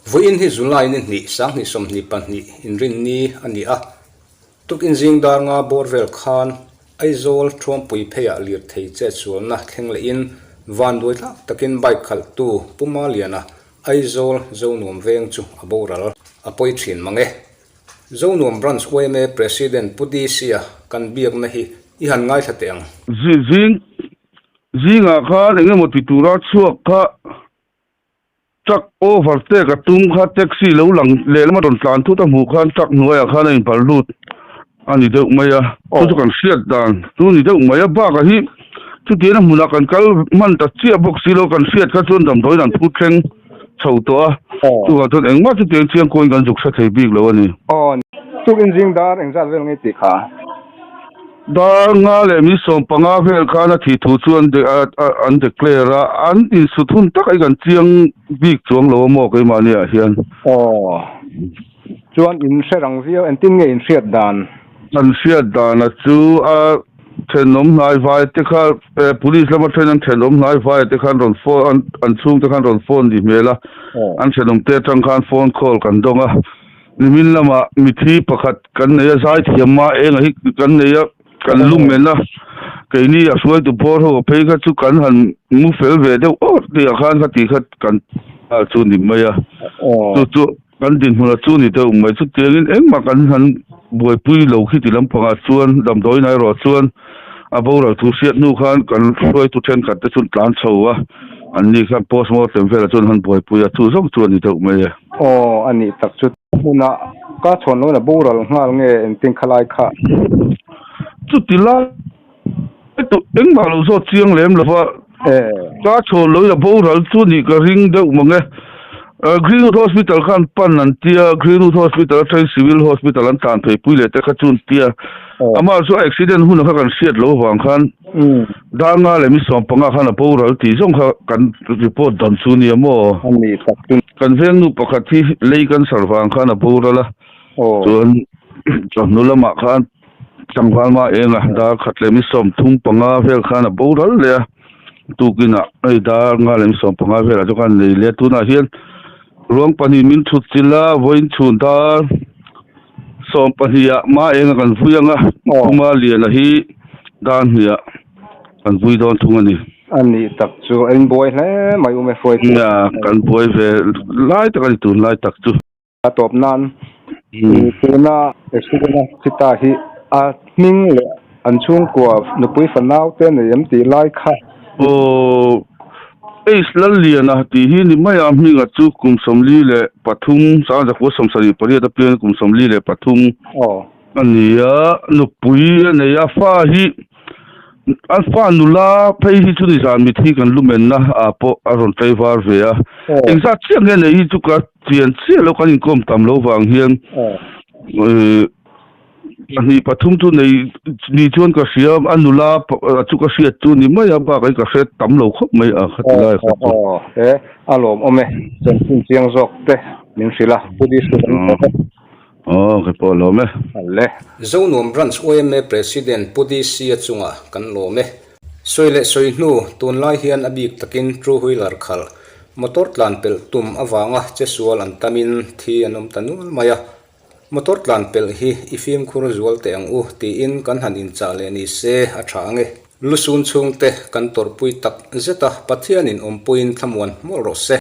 Vawiin hi July ni hnih, 2022 inrinni a ni a. Tukin zing dar nga bawr vel khan Aizawl Thuampui pheiah lirthei chetsualna thleng lehin vanduai tlak takin bike khalhtu Pu Maliana Aizawl Zonuam veng chu a boral a pawi thin mang e. Zonuam Branch yma President Pu DC-a kan biakna hi i han ngaithla teh ang. Zing zingah khan eng emaw ti tura chhuak kha truck overtake a tum kha taxi lo lang lehlam a rawn tlan thut a hmuh khan truck hnuaiah khan a inpal lut a ni deuh mai a, chu chu kan hriat dan chu ni deuh mai a, bakah hi chutiang a hmunah kan kal hman ta chiah bawk si lo kan hriat kha chuan damdawiin an phut thleng chho tawh a, chuvang chuan engmah chutiang chiang kuain kan zuk hre thei bik lo a ni. Aw, tukin zing dar engzat vel ngei tih kha? Dar nga leh mi 15 vel khan a thih thu chu an an declare a, an insut hun tak hi kan chiang bik chuang lo a maw keimahni ah hian. Aw, chuan in hre rang viau, engtin nge in hriat dan? An hriat dana chu a thenawm hnai vai te kha police lama then an thenawm hnai vai te khan rawn phone an chhungte khan rawn phone ni hmel a, an thenawm te atang khan phone call kan dawng a. Nimin lamah mithi pakhat kan nei a, zaithiam mah enga hi kan nei a, kan lumen a, keini a hruaitu bawr ho phei kha chu kan han mu fel ve deuh awr tih ah khan khati kha kan nghal chu ni mai a, chu chu kan dinhmun a chu ni deuh mai, chutiangin engmah kan han buaipui lo khi ti lampangah chuan damdawiin erawh chuan a boral thu hriat hnu khan kan hruaitu thenkhat te chu an tlan chho a, an ni khan postmortem velah chuan an han buaipui a, chu zawng chu a ni deuh mai e. Aw, a nih tak chu. Hmunah ka chhawn loin a boral nghal nge engtin kha lai kha? Chuti lai chu engmah lo zawt chiang lem lo va, ka chhawn loin a boral chu nih ka ring deuh mang e. Greenwood Hospital khan pan an tia, Greenwood Hospital atangin Civil Hospital an tlan phei pui leh te kha chu an tia. Amah chu a accident hunah kha kan hriat loh avang khan dar nga leh mi 15 khan a boral tih zawng kha kan report dan chu nia maw? A nih tak chu. Kan vengnu pakhat hi lei cancer vang khan a boral a, chuan chawhnu lamah khan tlangval mah eng a, dar khat leh mi 35 vel khan a boral leh a, tukinah hei dar nga leh mi 15 velah chu khan nei leh a, tunah hian ruang pahnih min thut chilh a, vawiin chhun dar 12 ah mah eng a kan vui ang a, Puma Liana hi dar hniah. Kan vui dawn thung a ni. A nih tak chu a inbuai hle mai ume hruai chu. Nia, kan buai ve lai tak a ni tun lai tak chu. A tawp nan tuna accident a thi ta hi a hming leh an chhungkua nupui fanau te nei em tih lai kha. Aw, Ace Lalliana tih hi ni mai a, hminga chu kum 43, 1978 a piang kum 43 a ni a, nupui a nei a, fa hi A fa nula phei hi chu nizan mit hi kan lumenna ah pawh a rawn tlei var ve a, engzat chiah nge nei hi chu ka chian chiah lo kan inkawm tam lo vang hian pahnih pathum chu nei ni chuan ka hria a nula chu ka hriat chu ni mai a bakah hi ka hre tam lo khawp mai a khati lai kha chu. Aw a lawmawm e, chanchin chiang zawk te min hrilh a, Pu District an kawp e. Aw ka pawh lawm e. Le. Zonuam Branch yma President Pu DC a chungah kan lawm e. Sawi leh sawi hnu, tunlai hian a bik takin two wheeler khalh, motor tlan pelh tum avanga che sual an tamin thi an awm ta nual mai a. Motor tlan pelh hi i fimkhur zual teh ang u tiin kan han inchah leh ni se a tha ang e. Lusun chhungte kan tawrhpui tak zet a, Pathianin awmpuiin thlamuan hmawlh rawh se.